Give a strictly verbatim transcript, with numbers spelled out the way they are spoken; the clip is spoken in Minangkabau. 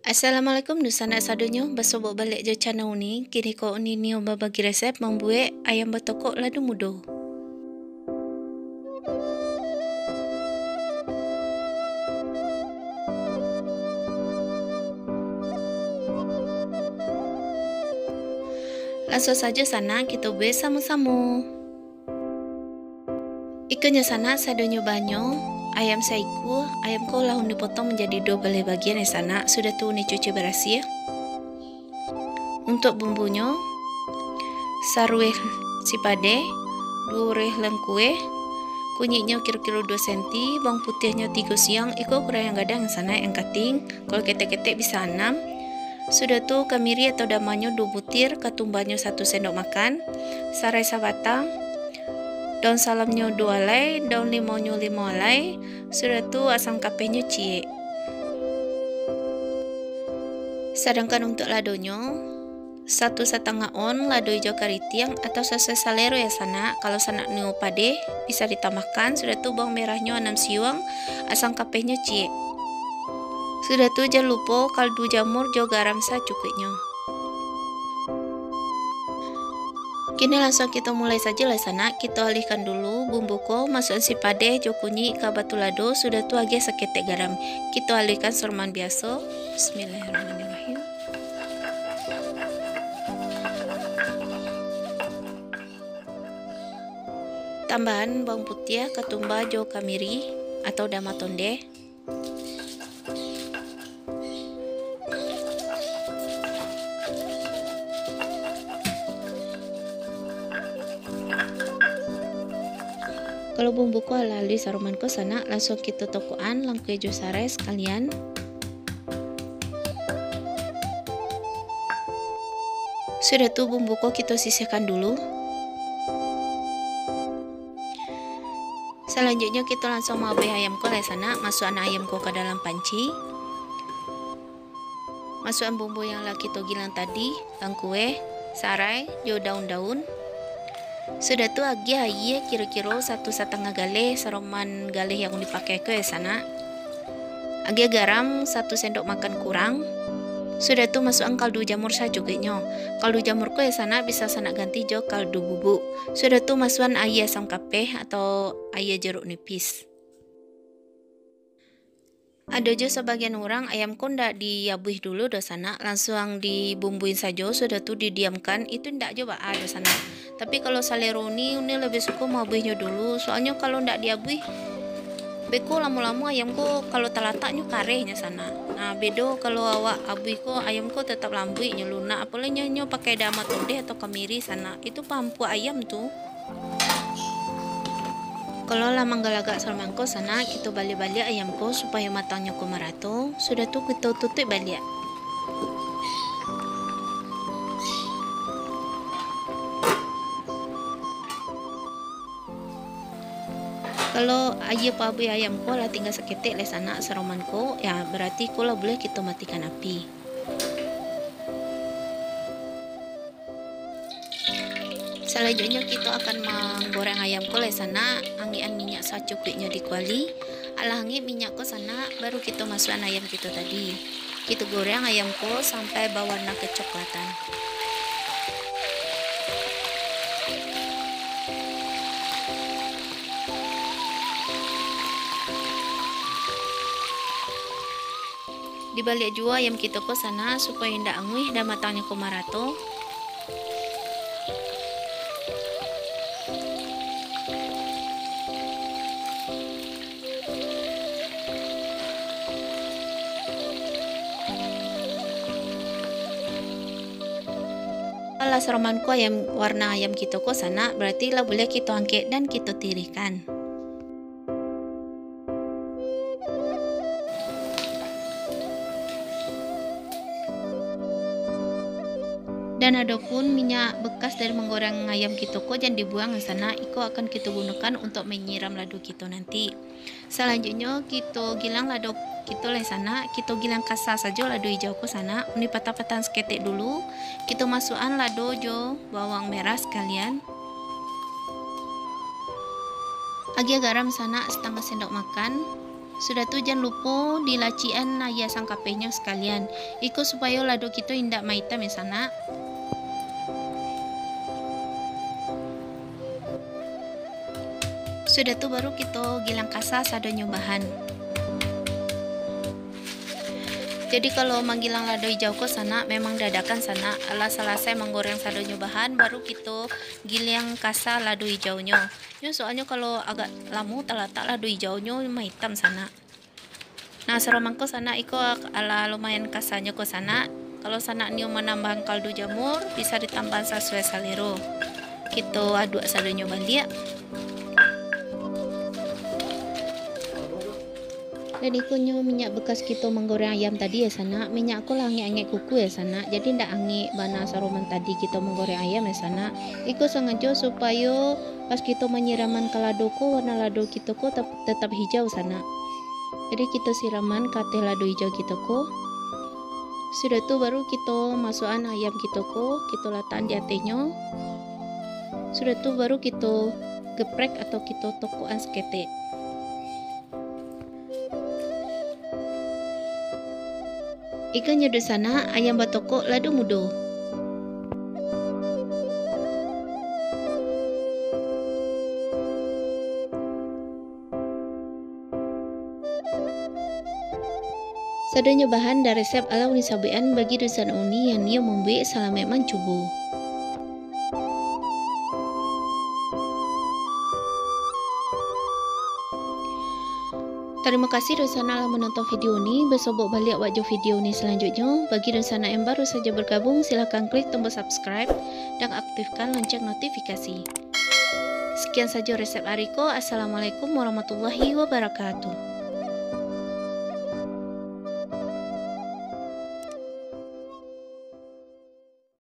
Assalamualaikum dunsanak sadonyo, basobok baliak jo channel Uni. Kini ko Uni nio babagi resep mambuek ayam batokok lado mudo. Lansuang sajo sanak, kito buek samo-samo. Ikonyo sanak, sadonyo bahanyo, ayam saikua, ayam ko lah Uni potong manjadi duo baleh bagian yo sanak, sudah tu Uni cuci barasiah. Untuak bumbunyo, sarueh sipadeh, duo rueh langkueh, kunyiknyo kiro-kiro duo senti, bawang putiahnyo tigo siang, iko ukuran yang gadang sanak, yang kating, kalau ketek-ketek bisa anam. Sudah tu kamiri atau damanyo duo butir, katumbanyo satu sendok makan, sarai sabatang, daun salamnyo duo alai, daun limaunyo limo alai, sudah tu asam kapehnyo ciek. Sadangkan untuak ladonyo, satu satangah on lado ijo karitiang atau sasuai salero yo sanak. Kalau sanak nio padeh, bisa ditambahkan, sudah tu bawang merahnyo anam siuang, asam kapehnyo ciek. Sudah tu jan lupo kaldu jamur jo garam sacukuiknyo. Kini lansuang kito mulai sajo lah sanak, kito alihkan dulu bumbu ko, masuakan sipadeh jo kunyik ka batu lado, sudah tu agiah saketek garam. Kito alihkan saroman biaso. Bismillahirrahmanirrahim. Tambahan bawang putiah, katumba jo kamiri atau dama tondeh. Kalau bumbu ko alah aluih saroman ko sanak, lansuang kito tokokan langkueh jo sarai sakalian. Sudah tu bumbu ko kito sisihkan dulu. Salanjuiknyo kito lansuang maabuih ayam ko lai sanak, masuakan ayam ko ka dalam panci. Masuakan bumbu yang lah kito gilang tadi, langkueh, sarai, jo daun-daun. Sudah tu agiah aia kiro-kiro satu satangah galeh saroman galeh yang dipakai ko yo sanak. Agiah garam satu sendok makan kurang. Sudah tu masuakan kaldu jamur sacukuiknyo. Kaldu jamur ko yo sanak bisa sanak ganti jo kaldu bubuk. Sudah tu masuakan aia asam kapeh atau aia jeruk nipis. Ado jo sabagian urang ayam ko ndak diabuih dulu doh sanak, lansuang dibumbui sajo, sudah tu didiamkan, itu ndak jo baa doh sanak. Tapi kalau salero Uni, Uni labiah suko maabuihnyo dulu, soalnyo kalau ndak diabuih, beko lamo-lamo ayam ko kalau talatak nyo kareh nyo sanak. Nah, bedo kalau awak abuih ko, ayam ko tetap lambuik nyo lunak, apolai nyo, nyo pakai dama tondeh atau kamiri sanak, itu paampuak ayam tu. Kalau lah manggalagak saroman ko sanak, kito baliak-baliak ayam ko supayo matangnyo ko marato, sudah tu kito tutuik baliak. Kalau aia paabuih ayam ko lah tingga saketek lai sanak saroman ko, ya, barati ko lah buliah kito matikan api. Salanjuiknyo, kito akan manggoreng ayam ko lai sanak, angekan minyak sacukuiknyo di kuali. Alah angek minyak ko sanak, baru kito masuakan ayam kito tadi. Kito goreng ayam ko sampai bawarna kecoklatan. Dibaliak juo ayam kito ko sanak, supayo indak anguih, dan matangnyo ko marato. Alah saroman ko ayam, warna ayam kito ko sanak, barati lah buliah kito angkek dan kito tirihkan. Dan adopun minyak bekas dari manggoreng ayam kito ko jan dibuang sanak, iko akan kito gunokan untuak manyiram lado kito nanti. Salanjuiknyo, kito gilang lado kito lai sanak, kito gilang kasa sajo lado ijau ko sanak, uni patah-patahan saketek dulu, kito masuakan lado jo bawang merah sakalian. Agiah garam sanak satangah sendok makan. Sudah tu, jan lupo dilacikan aia sangkapehnyo sakalian. Iko supayo lado kito indak maitam, yo sanak. Sudah tu, baru kito gilang kasa sadonyo bahan. Jadi, kalau manggilang lado ijau ko, sanak, memang dadakan, sanak. Alah salasai manggoreng sadonyo bahan, baru kito gilang kasa lado ijaunyo. Nyo soalnyo kalau agak lamo talatak lado ijaunyo, maitam, sanak. Nah, saro mangko, sanak, iko alah lumayan kasanyo ko, sanak. Kalau sanak nio manambahan kaldu jamur, bisa ditambahan sasuai salero. Kito aduak sadonyo baliak. Dan iko nyo minyak bekas kito manggoreng ayam tadi, yo sanak. Minyak ko lah angek-angek kuku, yo sanak. Jadi ndak angek bana saroman tadi kito manggoreng ayam, yo sanak. Iko sangajo supayo pas kito manyiraman ka lado ko, warna lado kito ko tep-, tetap hijau, sanak. Jadi kito siraman ka ateh lado ijau kito ko. Sudah tu baru kito masuakan ayam kito ko, kito latakan di atehnyo. Sudah tu baru kito geprek atau kito tokokan saketek. Iko nyo dunsanak, ayam batokok lado mudo. Sadonyo bahan dari resep alah Uni sabuikan, bagi dunsanak Uni yang nio mambuek, salamaik mancubo. Tarimo kasih dunsanak lah manonton video ni. Basobok baliak wak jo video ni salanjutnyo. Bagi dunsanak yang baru sajo bergabung, silahkan klik tombol subscribe dan aktifkan lonceng notifikasi. Sekian sajo resep ari ko. Assalamualaikum warahmatullahi wabarakatuh.